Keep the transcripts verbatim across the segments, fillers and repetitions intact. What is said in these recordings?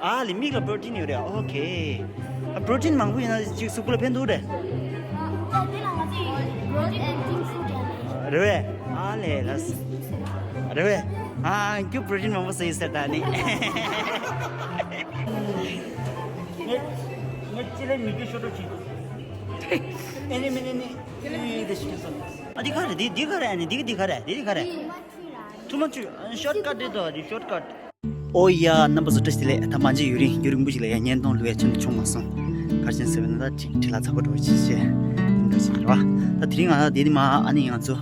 ཨ་ལེ། མིག་ལ་པྲོ་ཊིན་ཡོད་རེད། ཨོ་ཁེ། ཨ་པྲོ་ཊིན་མང་པོ་ཡོད་ན་ཅིག་གཟུགས་པོ་ལ་ཕན་ཐོགས་རེད། ཨ་དེ་ལ་ང་ཚོས་པྲོ་ཊིན་ཨེ་ཌིང་ཕུཌ་ཡང་རེད། རེད་པས། ཨ་ལེ་ལགས། རེད་པས། ཨ་ཁྱོད་པྲོ་ཊིན་མང་པོ་ཟ་ཡི་ཟེར་ད་ནི། ངས་ངས་ཅི་ལས་མི་དགེ་ཤོར་འགྲོ་བྱེད། ཨེ་ནི་མི་ནི་ནི་ཨེ་ནི་དེ་ཤི་སོང་། ཨ་འདི་ག་རེད། འདི་འདི་ག་རེད། ཨ་ནི་འདི་འདི་ག་རེད། འདི་འདི་ག་རེད། ཐུ་མ་ཆུ་ཤོར་ཀཊ་རེད་དོ། འདི་ཤོར་ཀཊ། ཨོ་ཡ། རྣམ་པ་ཚོ་བཀྲ་ཤིས་བདེ་ལེགས། ད་མ་མཇལ་ཡུན་རིང་། ཡུན་རིང་པོ་ཞིག་ལ་ཡ་བརྙན་ཐུང་ལོས་ཡ་ཆུང་ཆུང་མ་སོང་། ག་རེ་བྱས་ཟེར་བ་ན་ད་ཅིག་འཕྲིན་ལ་ཚ་པོ་འགྲོ་ཅིག་བྱས་འགྲོ་ཅིག་རེད་པ། ད་དེ་རིང་ང་ད་དེ་ནི་མ་ཨ་ནི་ང་ཚོ་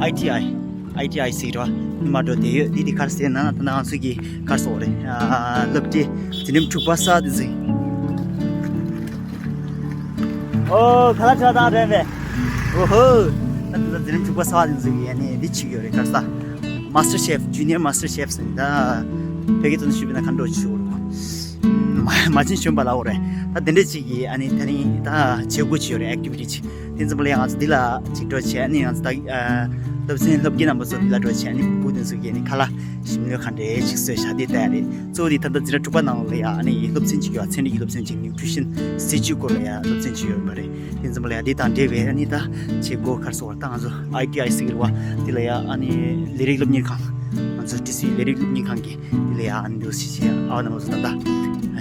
ཨའི་ཊི་ཨའི་ཨའི་ཊི་ཨའི་ཟེར་གྱི་རེད་པ། ནི་མ་འགྲོ་བསྡད་ཡོད། དེ་དེ་ག་རེ་ཟེར་ན་ད་ང་ཚོ་གི་ག་རེ་ཟེར་དགོས་རེད། ཨ་སློབ་གྲྭའི་འཛིན་རིམ་དྲུག་པ་གསར་དེ་ཚོ་ཡིན། ཨོ་ཁ་ལག་ཆ་ལག་བཏང་རན་པས། ཨོ་ཧོ། ད་ལྟ་འཛིན་རིམ་དྲུག་པ་གསར་པ་དེ་ཚོ་གིས་ཡ་ནི་འདི་བྱེད་ཀྱི་ཡོད་རེད། ག་རེ་ཟ། མཱ་སི་ཊར་ཤེཕ། ཇུ་ནི་ཡར་མཱ་སི་ཊར་ཤེཕ་ཟེར་ནས། ད་བོད་སྐད་ཐོག་ནས་ཞུས་པ་ན་ག་འདྲ་ཞུ་དགོས་རེད། མ་མ་བྱན་གཞོན་པ་ལབ་དགོས་རེད། ད་དེ་འདྲ་ཅིག་གིས་ཨ་ནི་དེ་རིང་ད་བྱེད་སྒོ་ཅིག་ཡོད་རེད། ཨེག་ཊི་བི་ཊི་ཅིག་དེ་ཙམ་པ་ལ་ཡ་ང་ཚོ་འདི་ལ་ཅིག་འགྲོ་བྱས། ཨ་ནི་ང་ཚོ་ད་ཨ་སློབ་ཚན་སློབ་དགེ་རྣམ་པ་ཚོ་འདི་ལ་འགྲོ་བྱས། ཨ་ནི་བུ་དེ་ཚོ་གིས་ཨ་ནི་ཁ་ལག་ཞིམ་ལོས་ག་འདྲས་ཅིག་བཟོས་བཞག་དེ་ལྟ་ཡ་རེད། གཙོ་བོ་དེ་ད་ལྟ་འཛིན་གྲྭ་དྲུག་པ་ནང་ལ་ཡ་ཨ་ནི་སློབ་ཚན་ཅིག་ཡོད། ཚན་རིག་གི་སློབ་ཚན་ཅིག་ནིའུ་ཊི་རི་ཤན་ཟས་བཅུད་སྐོར་ལ་ཡ་སློབ་ཚན་ཅིག་ཡོད་པ་རེད། དེ་ཙམ་པ་ལ་ཡ་དེ་དང་འབྲེལ་བའི་ཨ་ནི་ད་བྱེད་སྒོ་ག་རེ་ཟེར་དགོས་རེད། ད་ང་ཚོ་ཨའི་ཊི་ཨའི་ཟེར་གྱི་རེད་པ། དེ་ལ་ཡ་ཨ་ནི་ལས་རིགས་སློབ་གཉེར་ཁང་། ང་ཚོ་ཊི་སི་ལས་རིགས་སློབ་གཉེར་ཁང་གི་དེ་ལ་ཡ་ཨ་ནི་འདུག་སེ་བྱས། ཨ་ནི་ང་ཚོ་ད་ལྟ་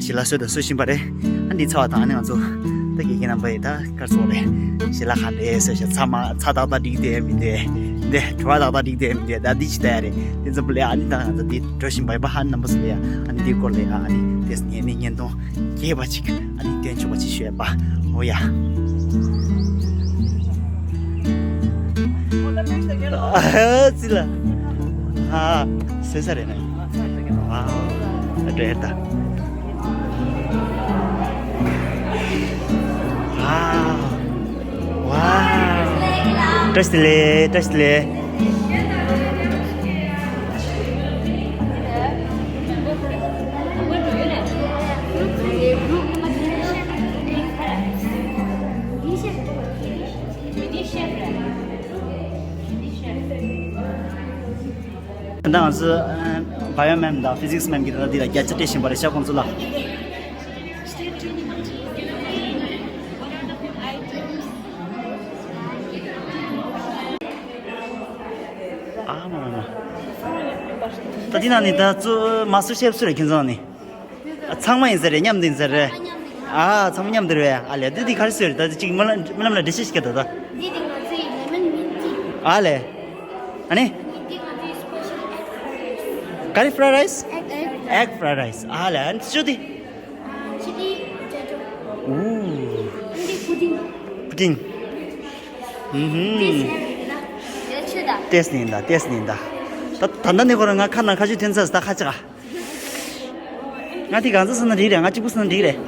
ཞལ་ལག་བཟོས་དང་བཟོ་བཞིན་པ་རེད། ཨ་འདི་ཚར་བ་དང་ཨ་ནི་ང་ཚོ་ད་དགེ་རྒན་རྣམ་པ་ཡིས་ད་ག་རེ་ཟེར་དགོས་རེད། ཞལ་ལག་ག་འདྲས་བཟོས་བཞག་ཚ་མ་ཚ་ཏག་ཏག་འགྲིག་བསྡད་མི་བསྡད། འདི་བྲོ་བ་ཏག་ཏག་འགྲིག་བསྡད་མི་བསྡད། ད་འདི་ཅི་ལྟ་ཡ་རེད། དེ་ཙམ་པ་ལ་ཡ་ཨ་ནི་ད་ང་ཚོ་འདི་འགྲོ་བཞིན་པ་ཡིན་པ། ཧ་ནི་རྣམ་པ་ཚོ་ལ་ཡ་ཨ་ནི་འདིའི་སྐོར་ལ་ཡ་ཨ་ནི་དེ་ངས་ནི་བརྙན་ཐུང་རྒྱས་པ་ཅིག་ཨ་ནི་སྟོན་ཆོག་པ་ཅིག་ཞུས་པ། ཨོ་ཡ། ཨ་ཙི་ལ། ཨ་ཟེར་ས་རེད་ནས། ཨ་འདྲ་ཡ་ད། ཨ་ཝའོ། བཀྲ་ཤིས་བདེ་ལེགས། བཀྲ་ཤིས་བདེ་ལེགས། ད་ང་ཚོ་བྷའི་ཡོ་མེམ་དང་ཕི་ཟིག་སི་མེམ་གྱིས་ད་ལྟ་འདི་ལ་རྒྱ་ཆ་སྤྲད་བཞིན་པ་རེད་ཤག་ཁོང་ཚོ་ལ། ཨ་མ་མ་མ། ད་འདི་ནང་ནས་ད་གཙོ་མཱ་སི་ཊར་ཤེཕ་སུ་རེད། ཁྱེད་ཚོ་ནང་ནས། ཨ་ཚང་མ་ཡིན་ས་རེད། མཉམ་དུ་ཡིན་ས་རེད། ཨ་ཚང་མ་མཉམ་དུ་རེད། ཨ་ལས་འདི་འདི་ག་རེ་ཟེར། ད་འདི་གཅིག་རྨི་ལམ་རྨི་ལམ་ལ་འགྲེལ་བཤད་ཞིག་བརྒྱབ་དང་། ད་འདི་འདི་ང་ཚོའི་ལེ་མོན་མིན་ཊི། ཨ་ལས། ཨ་ནི། འདི་འདི་ང་ཚོའི་སི་པེ་ཤལ་ཨེག་ཕ་རའེ་རའི་སི། ཨེག་ཕ་རའེ་རའི་སི། ཨེག་ཕ་རའེ་རའི་སི། ཨ་ལས། ཨ་ནི་ཅི་འདི། ཅི་ལི་པོ་ཏེ་ཏོ། ཨུ། ཨ་ནི་པུ་ཌིང་། པུ་ཌིང་། ཨུ་ཧུམ། ཏེས་ནི་ཡིན་ད། ཏེས་ནི་ཡིན་ད། ཏེས་ནི་ཡིན་ད། ད་ད་ལྟ་ནས་ཁོ་རང་ང་ཁ་ནང་ཁ་ཤུ་འཐེན་ཚར། ད་ཁ་ཅིག་ག་ང་དེ་གང་ཚ་ཟ་ན་འགྲིག་རེད། ང་གཅིག་པུ་ཟ་ན་འགྲིག་རེད།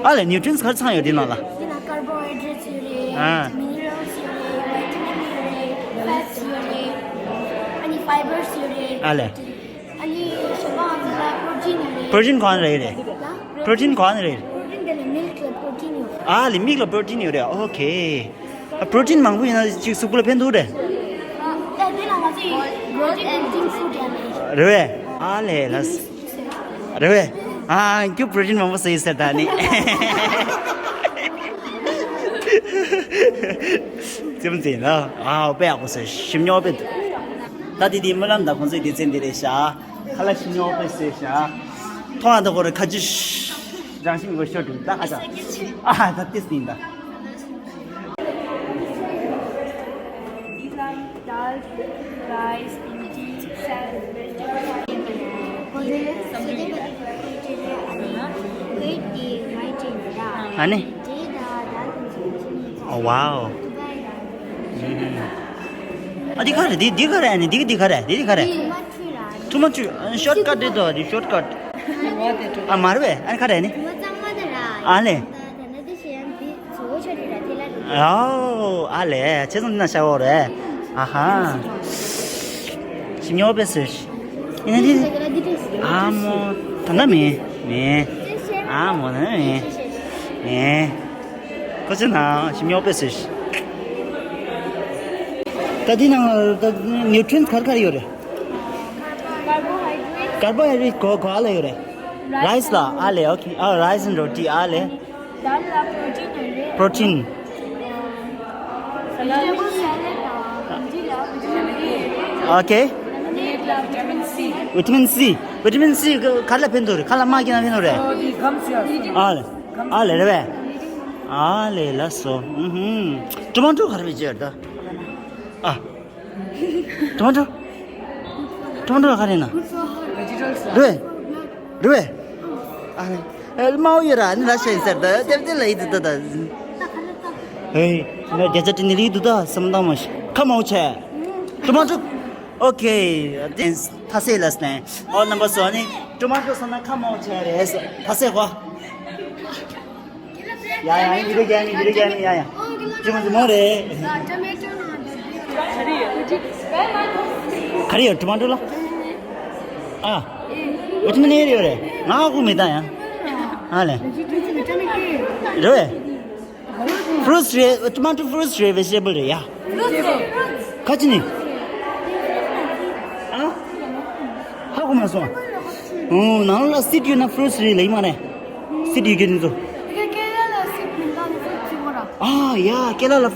ཨ་ལས། ནིའུ་ཊི་རི་ཡེན་སི་ག་རེ་ཚང་ཡོད་དེ་ནང་ལ། དེ་ན་ཀར་བོ་ཧའི་ཌེ་རེཊ་ཡོད་རེད། ཨ། མི་ནི་རལ་སི་ཡོད་རེད། བི་ཊ་མིན་ཡོད་རེད། ཕེ་ཊི་ཡོད་རེད། ཨ་ནི་ཕའི་བར་ཡོད་རེད། ཨ་ལས། ཨ་ནི་གཞན་པ་ང་ཚོ་ལ་པྲོ་ཊིན་ཡོད་རེད། པྲོ་ཊིན་གང་རེད་རེད། ད་པྲོ་ཊིན་གང་རེད། པྲོ་ཊིན་དེ་ལ་མིལ་ཀི་ལ་པྲོ་ཊིན་ཡོད་རེད། ཨ་ལས། མིལ་ཀི་ལ་པྲོ་ཊིན་ཡོད་རེད། ཨོ་ཁེ། ཨ་པྲོ་ཊིན་མང་པོ་ཡིན་ན་ཅིག་གཟུགས་པོ་ལ་ཕན་ཐོགས་རེད། ཨ་ད་དེ་ལ་ང་ཚོ་ཡི་པྲོ་ཊིན་ཨེ་ཌིང་ཕུཌ་ཡང་རེད། རེད་པས། ཨ་ལས་ལགས། རེད་པས། ཨ་ཁྱོད་པྲོ་ཊིན་མང་པོ་ཟ་ཡི་ཟེར་ད་ནི། ཙམ་ཙམ་ལ། ཨ་དཔེ་ཡག་པོ་ཟེར། ཞིམ་ཉོག་དཔེ་འདུག་ད་དེ་དེ་སྨོན་ལམ་དང་ཁོང་ཚོའི་སྡེ་ཚན་འདི་རེད་ཤག་ཁ་ལག་ཞིམ་ཉོག་དཔེ་ཟེར་ཤག་མཐོང་ཡག་ད་ཁོ་རེ་ཁ་ཆུ་རང་བཞིན་གོ་ཤོར་འདུག་ད་ཧ་ཅང་། ཨ་ད་ཏིས་ཡིན་ད། These are dal, rice, roti, salad, vegetable. ཨ་ནི། ཨོ་ཝའོ། ཨ་འདི་ག་རེད། འདི་འདི་ག་རེད། ཨ་ནི་འདི་འདི་ག་རེད། འདི་འདི་ག་རེད། ཐུ་མ་ཆུ་ཤོར་ཀཊ་རེད་དོ། འདི་ཤོར་ཀཊ། ཨ་མ་རེད་པས། ཨ་ནི་ག་རེད་ནི། ཨ་ལས། ཨའོ། ཨ་ལས། ཁྱེད་ཚོ་འདི་ན་ཤ་འོ་རེད། ཨ་ཧ། ཞིམ་ཉོ་པས་སོ། ཨ་མོ། ད་ན་མེ། མེ། ཨ་མོ་ན་མེ། ཨེ། ཁོ་ཚོའི་ནང་ཞིམ་ཉོག་པས་ཟེར། ད་འདི་ནང་ད་ནིའུ་ཊི་རི་ཡན་ག་རེ་ག་རེ་ཡོད་རེད། ཀར་བོ་ཧའི་ཌེ་རེ་ཊི་ག་ག་ལ་ཡོད་རེད། རའི་སི་ལ་ཨ་ལེ། ཨོ་ཁེ། ཨ། རའི་སི་ཨེན་ཌི་རོ་ཊི། ཨ་ལེ། ད་ལ་པྲོ་ཊིན་ཡོད་རེད། པྲོ་ཊིན། Vegetable salad དང་འདི་ལ་vitamin A ཡོད་རེད། ཨོ་ཁེ། Lemonade ལ་vitamin C ཡོད་རེད། Vitamin C། Vitamin C ག་ག་ལ་ཕན་ཐོགས་རེད། ག་ལ་དམག་གི་ནང་ཕན་ཐོགས་རེད། ཨོ་དེ་གམ་སི་ཡ། ཨ་ལེ། ཨ་ལེ་རེད་པས། ཨ་ལེ་ལགས་སོ། ཨུ་ཧུམ། ཊོ་མ་ཊོ་ག་རེ་བྱས་ཡོད་ད། ཨ། ཊོ་མ་ཊོ། ཊོ་མ་ཊོ་ག་རེ་ན། རེད། རེད། ཨ་ནི། ཨེ། དམའ་བོ་ཡོད་ར། ཨ་ནི་ར་ཤ་ཡིན་ཟེར་ད། དེབ་དེ་ལ་ཡིད་དུ་ད་ད། ཧེ། ང་བརྒྱ་ཆ་དྲི་ནི་ལི་དུ་ད་བསམ་བཏང་མ་ཤི། ཁ་མང་བོ་བྱས། ཊོ་མ་ཊོ། ཨོ་ཁེ། དེ་ཐ་སེ་ལ་སྣེ། ཨོ་རྣམ་པ་སོ་ནི། ཊོ་མ་ཊོ་སོ་ན་ཁ་མང་བོ་བྱས་རེད། ཐ་སེ་ཧོ། ཡ་ཡ། ཡི་རེ་རྒྱ་ནི། ཡི་རེ་རྒྱ་ནི། ཡ་ཡ། ཅི་མོ་ཅི་མོ་རེད། ག་རེ་ཡོད། ཊོ་མ་ཊོ་ལ། ཨ། ཝི་ཊ་མིན་ཨེ་ཡོད་རེད། ང་ཧ་གོ་མེད་ད་ཡ། ཨ་ལེ། རེད་པས། ཕུ་རུ་ཊི་རེད། ཊོ་མ་ཊོ་ཕུ་རུ་ཊི་རེད། བེ་ཇི་ཊེ་བལ་རེད་ཡ། ཁ་ཅི་ནི། ཨ། ཧ་གོ་མ་སོང་། ཨོ། ནང་ལ་སིཌ་ཡོད་ན་ཕུ་རུ་ཊི་རེད་ལེ་མ་རེད། སིཌ་ཡོད་རྒྱུ་དེ་ཚོ། ཨ་ཡ། ཀེ་ལ་ལ་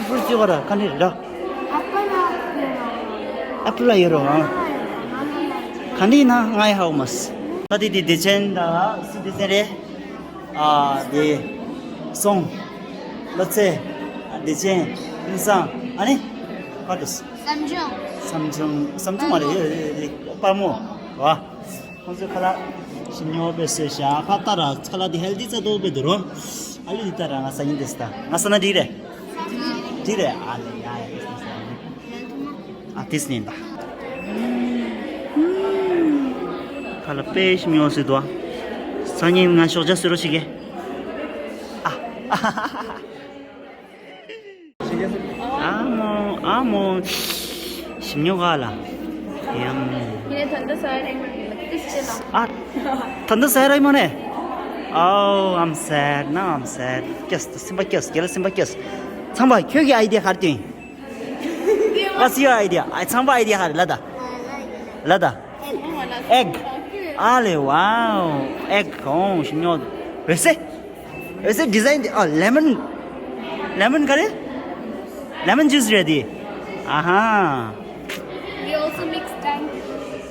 ཕུ་རུ་ཊི་ཡོད་ར། ག་འདྲ་རེད་ར། ཨ་པི་ལ་ཡོད་ར། ག་འདྲ་ཡིན་ན་ང་ཡི་ཧ་གོ་མ་སོང་། ད་དེ་དེ་བདེ་ཆེན་ད་སིཌ་བདེ་ཆེན་རེད། ཨ། དེ། སོང་། ལོ་ཚེ། བདེ་ཆེན། ཨིན་སང་། ཨ་ནི། ཁ་ཏུ། བསམ་བྱུང་། བསམ་བྱུང་། བསམ་བྱུང་མ་རེད། དཔའ་མོ། དཔའ་མོ། བ། ཁོང་ཚོས་ཁ་ལག་ཞིམ་ཉོ་བེད་སྤྱོད་བྱ། ཁ་ཏ་ར་ཁ་ལག་དེ་ཧེལ་ཐི་ཚ་དོ་བེད་དུ་རོ། ཨ་ལི་དི་ཏ་ར་ང་ས་ཉིན་དེ་སྟ་ང་ས་ན་དྲི་རེད། དྲི་རེད། ཨ་ལེ་ཡ་ཡ། ཨ་ཏིས་ནིན་ད། ཁ་ལག་དཔེ་ཞིམ་ཉོ་སྲིད་དོ། སང་ཉིན་ང་ཤོག་ཇ་སུ་རོ་ཞིག་གེ། ཨ། ཨ་མོ། ཨ་མོ། ཞིམ་ཉོ་ག་ལ། ཡམ། ངས་ད་ལྟ་ཟ་རེད་མ་རེད་ལ་ཏིས་ཅེ་ལ། ཨ། ད་ལྟ་ཟ་རེད་མ་རེད། Oh, I'm sad. Now I'm sad. སྐྱོ། སེམས་པ་སྐྱོ། རྒན་ལགས་སེམས་པ་སྐྱོ། ཚངས་པ་ཁྱོད་ཀྱི་ཨའི་ཌི་ཡ་ག་རེ་བཏོན། What's your idea? ཨ། ཚངས་པ་ཨའི་ཌི་ཡ་ག་རེ་ལ་ད། ལ་ད། ཨེག་ཨ་ལེ། Wow. ཨེག་གོང་ཞིམ་ཉོ། འོད་ཟེར། འོད་ཟེར་ཌི་ཛའིན་དེ། ཨ། ལེ་མོན། ལེ་མོན་ག་རེ། ལེ་མོན་ཇུས་རེད་དེ། ཨ་ཧ། We also mix tang.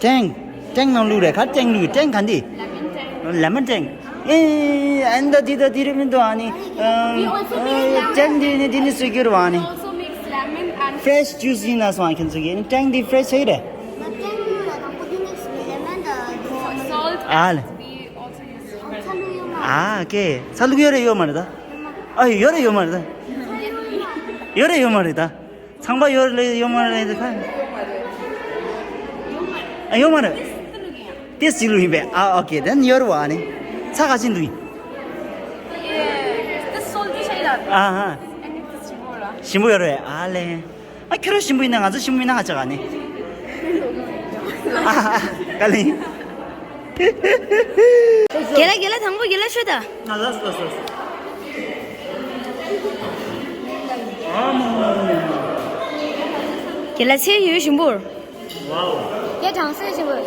ཊེང་། ཊེང་ནང་བླུགས་རེད། ག་ཊེང་བླུགས། ཊེང་ག་འདི། Lemon tang. ལེ་མོན་ཊེང་། ཨེ། ཨ་ནི་ད་འདི་ད་འདི་རེད་མི་འདུག་ཨ་ནི། ཨ། ཊེང་འདི་ནི་འདི་ནི་སུ་གྱུར་བ་ཨ་ནི། We also mix lemon and ཕེ་རེ་ཤི་ཇུས་ཡིན་ན་སོང་ཨ། ཁྱེད་ཚོ་གིས་ཊེང་འདི་ཕེ་རེ་ཤི་ཆགས་ཀྱི་རེད། Salt. ཨ་ལེ། We also use salt. ཨ་ཀེ། ཚ་ལུག་ཡོད་རེད་ཡོད་མ་རེད་ད། ཨ་ཡོད་རེད་ཡོད་མ་རེད་ད། ཡོད་རེད་ཡོད་མ་རེད་ད། ཚངས་པ་ཡོད་རེད་ཡོད་མ་རེད་ད་ཁ། ཨ་ཡོད་མ་རེད། ཏེས་ཅི་ལུག་ཡིན་པས། ཨ་ཨོ་ཀེ། དེན་ཡོད་རེད་བ་ཨ་ནི། ཚ་ག་ཅི་འདུག་ཡིན། ཨ་ཧ། ཞིམ་པོ་ཡོད་རེད་ཨ་ལེ། ཨ་ཁྱོད་རང་ཞིམ་པོ་ཡིན་ན་ང་ཚོ་ཞིམ་པོ་ཡིན་ན་ཧ་ཅང་ག་ནི། ཨ་ཧ། ག་ལེ། རྒན་ལགས་རྒན་ལགས་དང་པོ་རྒན་ལགས་ཤོད་ད། ཨ་ལགས་ལགས་ལགས། ཨ་མ། རྒན་ལགས་ཚེ་ཡོད་ཞིམ་པོར། ཝའོ། རྒན་གྲང་ཚད་ཞིམ་པོར།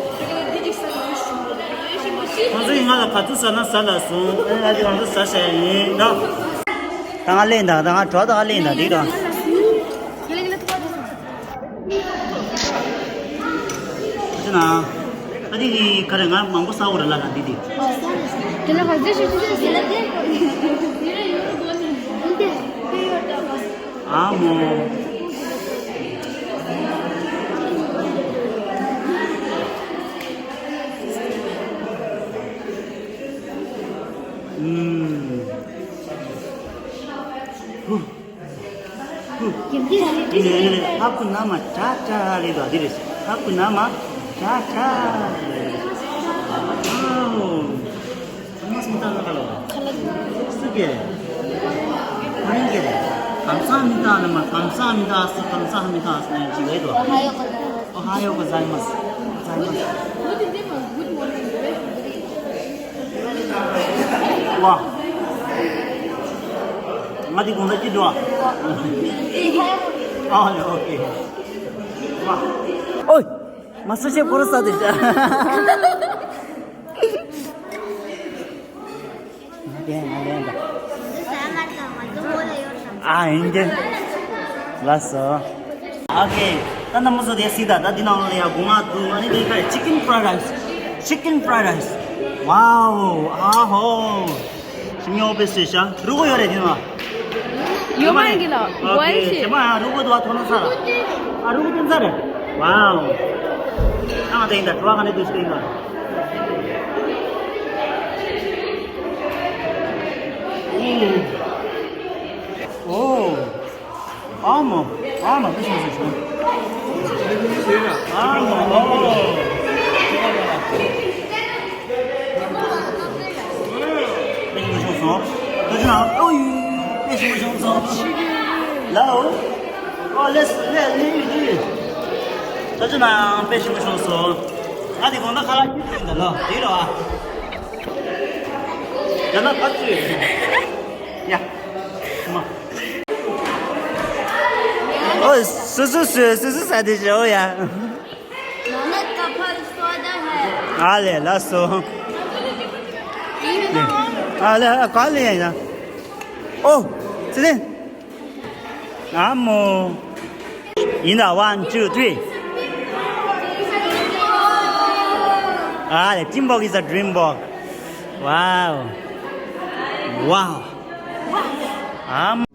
ཁོང་ཚོས་ང་ལ་ག་ཚོད་ཟ་ན་ཟ་ལ་སོང་། ཨེ་ང་ཚོས་ང་ཚོ་ཟ་བྱས་ཡིན་ད། ད་ང་ལེན་ད། ད་ང་གྲོ་ད་ང་ལེན་ད་འགྲིག་ད། ཅི་ན། ཨ་ནི་ག་རེ་ང་མང་པོ་ཟ་འོ་ར་ལ་ལ་འདི་འདི། དེ་ལ་ག་ཚོད་ཞིག་ཞིག་ཟེར་ལ་དེ། ཨ་མོ། ཨུམ། ཧུ། ཧུ། ཧ་ཀུ་ན་མ་ཏྲ་ཏྲ་རེད་དོ། འདི་རེད། ཧ་ཀུ་ན་མ་ཏྲ་ཏྲ་རེད། ཨོ། ཁ་ལག་མི་ཏང་ན་ཁ་ལོ། སུ་གེ་རེད། ཁོ་རང་གེ་རེད། གམ་ས་མི་ཏང་ན་མ། གམ་ས་མི་ཏང་སུ། གམ་ས་མི་ཏང་སུ་ནས་ཅི་རེད་དོ། ཨོ་ཧ་ཡོ་གོ་ཛ་ཡི་མ་སུ། གོ་ཛ་ཡི་མ་སུ། ཝ། ང་དེ་དགོང་དག་ཅི་འགྲོ་ཨ། ཨ་ལེ་ཨོ་ཀེ། ཨོའི། མ་སུ་ཤེ་བོར་ས་དེ་ཤ། ང་ལེན་ང་ལེན་ད། ཨ་ཡིན་གྱི། ལགས་སོ། ཨོ་ཀེ། ད་ནམ་སོ་དེ་སི་ད་ད་འདི་ནང་ལ་ཡ་སྒོ་ང་དུ་ང་ནི་དེ་ཁ་ཅི་ཀིན་ཕ་རའི་རའི་སི། ཅི་ཀིན་ཕ་རའི་རའི་སི། ཝའོ། ཨ་ཧོ། ཤིང་ཡོ་པེ་སི་ཤ། རུ་གོ་ཡོད་རེད་དེ་ནང་། ཡོད་མ་ཡིན་གི་ལ། ཨོ་ཀེ། ཝའི་ཤི། ཞེ་མ་ཡང་རུ་གོ་དུ་བ་ཐོ་ན་ས་ར། ཨ་རུ་གོ་ཏན་ས་རེད། ཝའོ། ཨ་དེ་ཡིན་ད་དྲི་བ་ག་ནས་དུས་སྟེང་ད། ཨོ། ཨ་མ། ཨ་མ་དེ་ཤོང་ཟེར་ཤོང་། ཨ་མ། ཨོ། དཔེ་ཞིམ་པོ་བྱུང་སོང་། ཐུགས་རྗེ་གནང་། ཨོ་ཡི། དཔེ་ཞིམ་པོ་བྱུང་སོང་། ལའོ། ཨོ་ལེས་ལེ་ལེ་ལེ། ཐུགས་རྗེ་གནང་། དཔེ་ཞིམ་པོ་བྱུང་སོང་། ང་དེ་དགོང་དག་ཁ་ལག་ཁྱུ་ཁྱུ་ཡིན་ད་ལོ་དེ་ལོ་ཨ། ཡ་ན་ཁ་ཁྱུ་ཡོད། ཡ། མ། ཨོ་སུ་སུ་སུ་སུ་སུ་ས་དེ་ཞོ་ཡ། ཨ་ལེ་ལ་སོ། ཨ་ལེ་ཨ་ག་ལེ་ཡ། ཨོ་ཙི་ལེ། ཨ་མོ། ཡིན་ད། One, two, three. ཨ་ལེ། Dreambox is a dream box. Wow. Wow. ཨ་མོ།